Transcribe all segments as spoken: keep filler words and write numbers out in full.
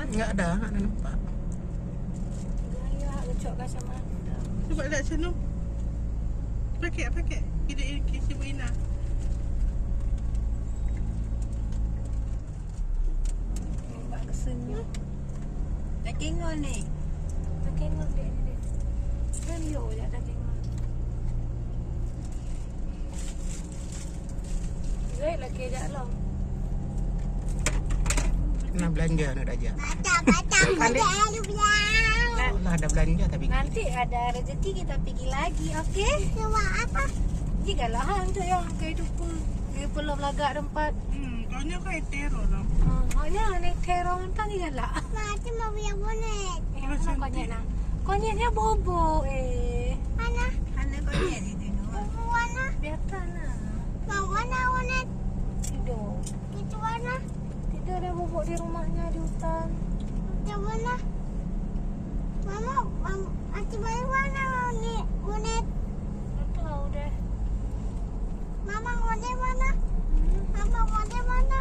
Enggak ada, enggak ada nampak. Gaya gecok kacamata. Cuba lihat sini. Pakai, pakai. Kita isi Wina. Nampak kesenyum. Dah tengok ni. Dah tengok dia ni. Kan yo, ya dah tengok. Baik lagi jak long. Nah, belanja nak dah jak. Macam-macam. Kali. Ada lu bilang. Lah, dah belanja tapi. Nanti ada rezeki kita pergi lagi, okey? Sebab apa? Jikalau hang tu yang kehidupan, dia belum lagak tempat. Hmm, kau ni kan teror lah. Ha, kau ni teror entah ni galak. Macam mau yang bonet. Eh, mana konyet nah? Konyetnya bobo eh. Mana? Mana konyet itu? Bobo mana? Biasa nah. Mak mana bonet? Tidur. Itu mana? Tidur dia bubuk di rumahnya di hutan. Macam mana? Mama, mam, Aunty Mary mana bonet? Bonet. Tak tahu deh. Mama bonet mana? Hmm. Mama bonet mana?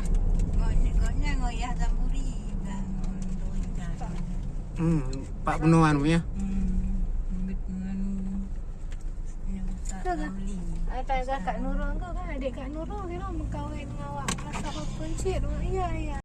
Bonet, bonet ngoyah tamburi dan. Hmm, pak penuan punya. Hmm. Ambil penuan. Yang tak beli. Ada Kak Nurul ke kan? Adik Kak Nurul dia mengkahwin dengan awak. Rasa apa pun cik. Iya, iya.